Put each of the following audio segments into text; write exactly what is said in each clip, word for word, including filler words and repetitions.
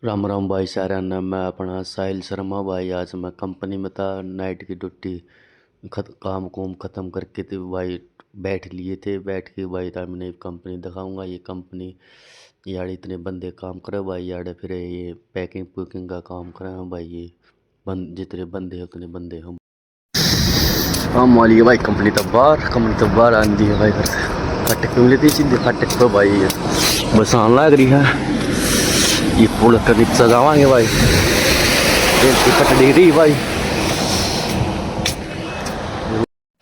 राम राम भाई सारा ने, मैं अपना साहिल शर्मा भाई। आज मैं कंपनी में था, नाइट की ड्यूटी खत-, काम कुम ख़त्म करके थे भाई, बैठ लिए थे। बैठ के भाई, तो मैंने कंपनी दिखाऊंगा। ये कंपनी यार, इतने बंदे काम करे भाई यार, फिर ये पैकिंग पुकिंग का काम करे हैं भाई। ये बंद, जितने बंदे हैं, उतने बंदे हम। काम वाली है भाई, कंपनी तो बाहर, कंपनी तो बाहर आंदी है भाई। घर से फाटक पे मिली थी, सीधे फाटक पे भाई, ये बस आन लग रही है। ये पुल के नीचे जावांगे भाई, ये टिकट दे रही भाई।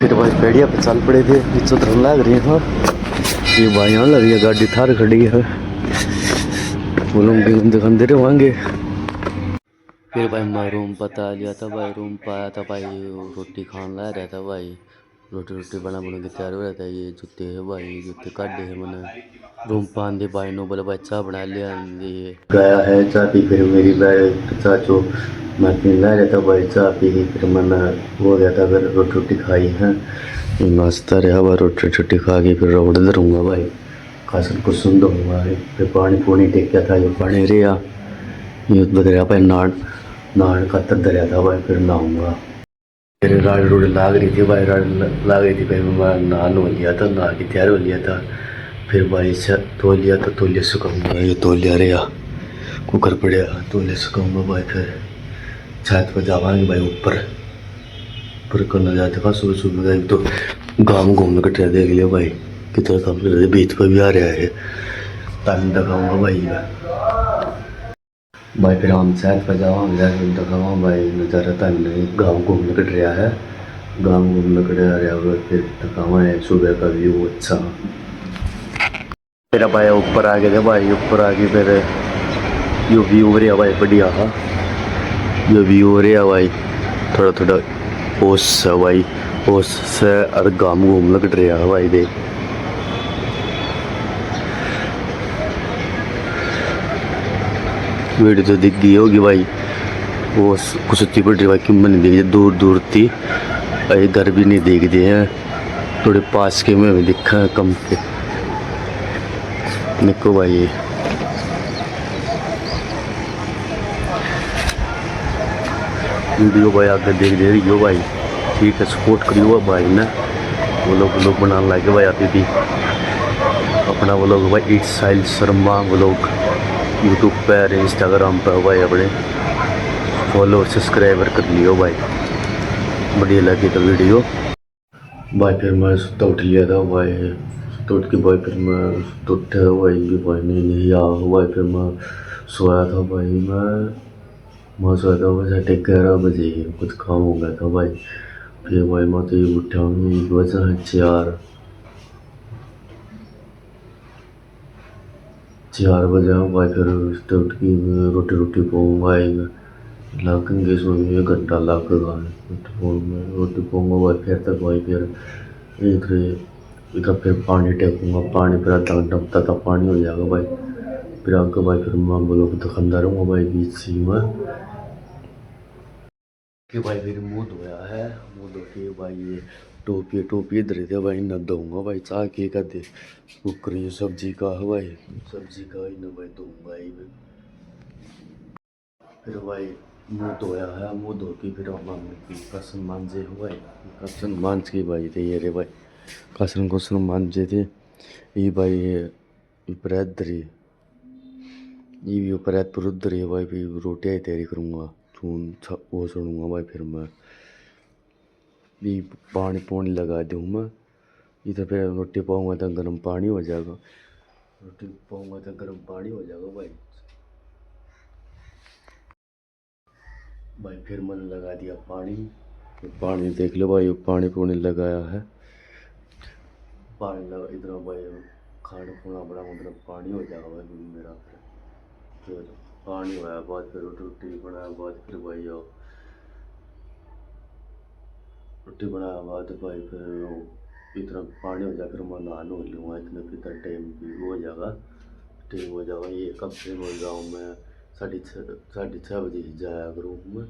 फिर भाई पेड़िया पे चल पड़े थे, नीचे उतरने लग रही है। ये भाई यहाँ लग रही है, गाड़ी थार खड़ी है, वो लोग भी दिखाते रहे होंगे। फिर भाई मैं रूम पता लिया था भाई, रूम पाया था भाई, रोटी खान ला रहा था भाई, रोटी रोटी बना बना के तैयार हो रहा था। ये जूते है भाई, ये जूते काढ़े है मैंने, रूम पान दे भाई, नो बोले भाई चाय बना लिया, ये गया है चाय पी। फिर मेरी भाई चाचो मैं पीन ला रहा था भाई, चाय पी के फिर मैंने हो गया था, फिर रोटी रोटी खाई है, नाश्ता रहा भाई, रोटी रोटी खा के फिर रोड धरूंगा भाई। कासन कुसन धोऊंगा, फिर पानी पूनी टेक्या था, ये पानी रहा, ये बदरिया पे नान, नान खातर धरया था भाई, फिर नहाऊंगा। फिर राड़ रूड़ लाग रही थी भाई, राड़ ल-, लाग रही थी, फिर मैं नहा नो लिया था, नहा के तैयार हो लिया था। फिर भाई से तौलिया, तो तौलिया सुखाऊंगा, ये तौलिया रहा, कुकर पड़ा, तौलिया सुखाऊंगा भाई, फिर छत पर जावांगे भाई ऊपर। पर करना जाते का सुबह सुबह का एक तो गांव घूमने कटरा देख लियो भाई, कितना काम कर रहे, बीच पर भी आ रहा है, तान दिखाऊंगा भाई का। भाई फिर हम छत पर जावांगे, जाकर दिखावां भाई नज़ारा, तान गांव घूमने कटरा है, गांव घूमने कटरा रहा है, फिर दिखावां है सुबह का व्यू अच्छा। फिर भाई ऊपर आ गए थे भाई, ऊपर आ गए फिर यो व्यू हो रहा भाई, बढ़िया हा यो व्यू हो रहा भाई। थोड़ा थोड़ा ओस है भाई, ओस से और गांव घूम लग रहा है भाई। देख वीडियो तो दिख गई होगी भाई, वो कुछ पड़ रही भाई, क्यों नहीं दिख दूर दूर थी, ये घर भी नहीं दिखते हैं। थोड़े पास के में भी दिखा कम के। देखो भाई, वीडियो भाई आगे देख दे रही हो भाई, ठीक है, सपोर्ट करियो भाई ने। वो लोग, वो लोग बनाने लगे भाई अभी भी अपना वो लोग भाई, इट्स साहिल शर्मा वो लोग YouTube पे और Instagram पे भाई अपने फॉलो सब्सक्राइबर कर लियो भाई, बढ़िया लगी तो वीडियो। भाई फिर मैं सुत्ता उठ लिया था भाई, सुत्ता उठ के भाई फिर मैं सुत्ता उठा भाई, ये भाई नहीं, नहीं आ भाई, फिर मैं सोया था भाई, मैं, मैं सोया था भाई, साढ़े ग्यारह बजे कुछ काम हो गया था भाई। फिर भाई मैं तो ये उठा हूँ, एक बजा है चार, चार बजे आऊँ भाई, फिर उठ के रोटी, रोटी पाऊँगा, एक लाग गए इसमें भी एक घंटा लाग गया रोटी पाऊँ में, रोटी पाऊँगा भाई, फिर तक भाई, फिर इधर, इधर फिर पानी टेकूँगा, पानी फिर आधा घंटा में ताता पानी हो जाएगा भाई। फिर आगे भाई फिर मैं ब्लॉग दिखाता रहूँगा भाई बीच सी में। कि भाई फिर मुंह धोया है, मुंह धो के भाई ये टोपी, टोपी इधर ही थे भाई, ना धोऊंगा भाई, चाह के कर दे कुकर, ये सब्जी का है भाई, सब्जी का ही ना भाई धोऊंगा ये। फिर भाई मुंह धोया है, मुंह धो के फिर अब हम कासन मांजे हो भाई, कासन मांज के भाई थे ये रे भाई, कासन कुसन मांजे थे ये भाई, ये ऊपर इधर ही, ये भी ऊपर है, पर उधर ही भाई, भी रोटियां की तैयारी करूँगा, चून छ-, वो सुनूंगा भाई। फिर मैं भी पानी, पानी लगा दूँ मैं, इधर फिर रोटी पाऊँगा तो गर्म पानी हो जाएगा, रोटी पाऊँगा तो गर्म पानी हो जाएगा भाई। भाई फिर मैंने लगा दिया पानी, पानी देख लो भाई, पानी पूनी लगाया है, पानी लगा इतना भाई, खाना खुना बना मतलब पानी हो जाएगा भाई मेरा। फिर, फिर पानी होया बाद फिर रोटी, रोटी बनाया बाद फिर भाई आओ, रोटी बनाया बाद भाई फिर इतना पानी हो जाए, फिर मैं नहा नु लूँगा, इतने फिर टाइम भी हो जाएगा, टाइम हो जाएगा। ये कब से मैं गाँव में साढ़े छः, साढ़े छः बजे ही जाया करूँ मैं,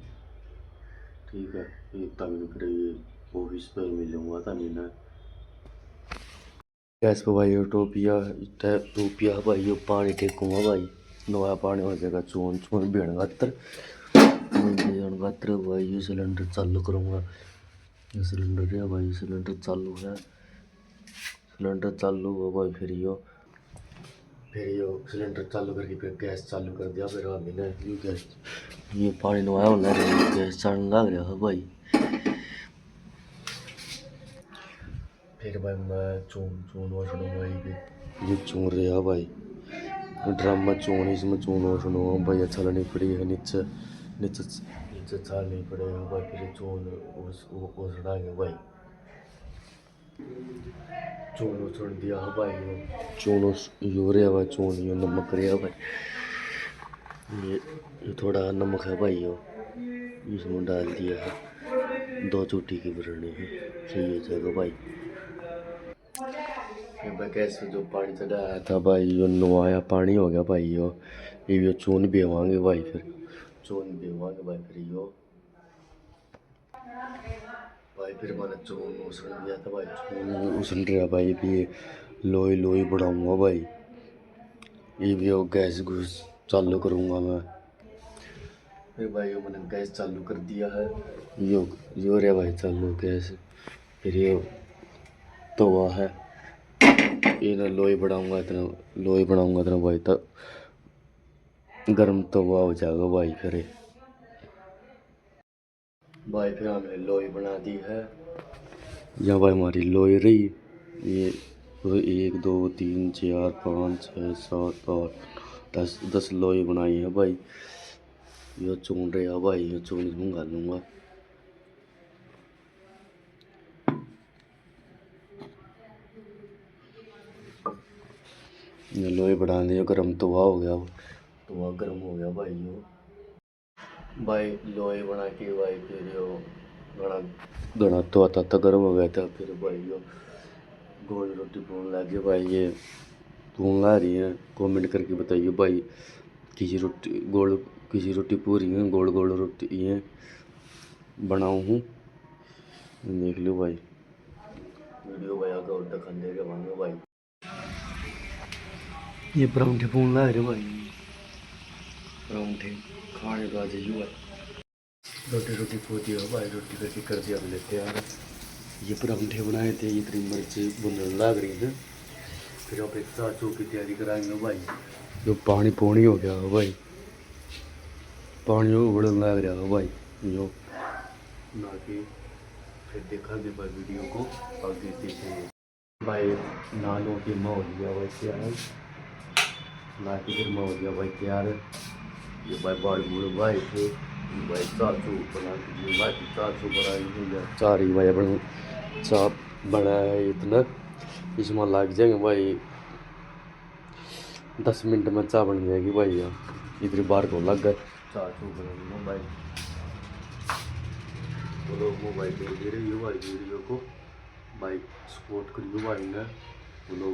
ठीक है। ये तंग फिर ये ऑफिस पर मिलूँगा था नहीं ना। गैस पे भाई, ये टोपिया, टै-, टोपिया भाई, ये पानी टेकूंगा भाई। नवा पानी हो जाएगा, चून, चून भी हण खातर, चून भी हण खातर भाई, ये सिलेंडर चालू करूँगा। ये सिलेंडर है भाई, सिलेंडर चालू है, सिलेंडर चालू हो भाई। फिर यो, फिर यो सिलेंडर चालू करके फिर गैस चालू कर दिया। फिर हमने ये गैस, ये पानी नवाया होना रे, गैस चढ़ने लग रहा है भाई। फिर भाई मैं चून, चून ओसड़ूंगा, ये भी, ये चून रहा भाई, ड्रम में चून, इसमें चून ओसड़ूंगा भाई। ये छलनी पड़ी है नीचे, नीचे, नीचे छलनी पड़ी है भाई। फिर चून ओस-, ओ-, ओसड़ांगे भाई। चून ओसड़ दिया है भाई, यो चून ओस-, यो रहा भाई चून, यो नमक रहा भाई। ये, ये थोड़ा नमक है भाई, यो इसमें डाल दिया है, दो चूटी की भरनी है, सही हो जाएगा भाई। ये भाई गैस पे जो पानी चढ़ाया था भाई, यो नवाया पानी हो गया भाई, यो, ये यो चून भेवांगे भाई, फिर चून भेवांगे भाई, फिर यो भाई। फिर मैंने चून उसन लिया था भाई, चून उसन रहा भाई, भी लोई लोई बनाऊंगा भाई। ये भी वो गैस गुस चालू करूँगा मैं। फिर भाई, वो मैंने गैस चालू कर दिया है। यो, यो रहा भाई चालू गैस। फिर ये तवा है, ये ना लोई बनाऊंगा इतना, लोई बनाऊंगा इतना भाई, तब गर्म तवा हो जाएगा भाई। फिर भाई, फिर हमने लोई बना दी है। यहाँ भाई हमारी लोई रही, ये एक, दो, तीन, चार, पाँच, छः, सात, आठ, दस, दस लोई बनाई है भाई। यो चून रहा भाई, यो चून इसमें घालूंगा। ये लोई बना दी, गर्म तवा हो गया, तवा गर्म हो गया भाई। यो भाई लोई बना के भाई, फिर यो घना, घना तो आता था, गर्म हो गया था। फिर भाई यो गोल रोटी पून लाग गए भाई, ये पून ला रही है। कमेंट करके बताइए भाई, किसी रोटी गोल, किसी रोटी पूरी है, गोल गोल रोटी ये बनाऊँ हूँ, देख लो भाई। वीडियो भाई आगे और दिखाने के मांगे भाई। ये परांठे पून ला रहे भाई, परांठे खाने का आज यू है। रोटी, रोटी पो दी हो भाई, रोटी करके कर दिया हमने तैयार। ये परांठे बनाए थे, इतनी मिर्ची भुनने लाग रही है। फिर आप एक चाचू की तैयारी कराएंगे भाई। जो पानी पौनी हो गया हो भाई, पानी उबलने लाग रहा हो भाई। यो ना के फिर देखांगे भाई वीडियो को आगे देखेंगे। भाई, ना लो के मैं हो गया भाई तैयार, ना के फिर मैं हो गया भाई तैयार। ये भाई बाल बूढ़ भाई थे, भाई चाचू बना के, भाई चाचू बना के, चार ही भाई अपन चा बना है इतना, इसमें लग जाएंगे भाई, दस मिनट में चा बन जाएगी भाई। यार इधर बाहर को लग गए, चाचू बना दूंगा भाई। तो लोग मोबाइल दे दे रही हो भाई वीडियो को। भाई सपोर्ट करियो भाई ने, वो लोग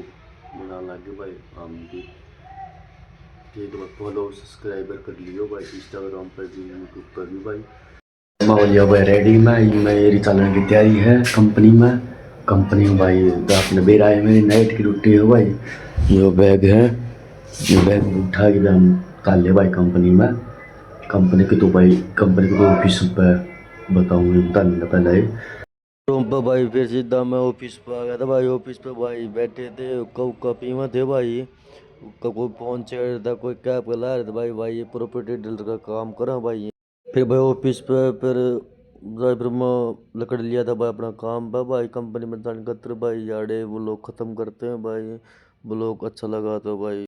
बना लागे भाई, हम भी ठीक है। फॉलो सब्सक्राइबर कर लियो भाई, इंस्टाग्राम पर भी, यूट्यूब पर भी भाई। मैं हो लिया भाई रेडी, मैं, मैं ये चालन की तैयारी है कंपनी में। कंपनी में भाई रात में बेरा है, मेरी नाइट की ड्यूटी है भाई। यो बैग है, ये बैग उठा के हम काले भाई कंपनी में। कंपनी की तो भाई, कंपनी की तो ऑफिस पे बताऊंगी, बता देना पहले ही। रूम पे भाई, फिर सीधा मैं ऑफिस पे आ गया था भाई। ऑफिस पे भाई बैठे थे, हुक्का हुक्का पीवा थे भाई। हुक्का कोई फोन छेड़ था, कोई कैप ला रहे थे भाई। भाई ये प्रॉपर्टी डीलर का काम करा भाई। फिर भाई ऑफिस पे फिर जाए, फिर मैं लकड़ लिया था भाई अपना काम पे भाई। कंपनी में जाने खातर भाई याडे वो लोग ख़त्म करते हैं भाई। ब्लॉग अच्छा लगा तो भाई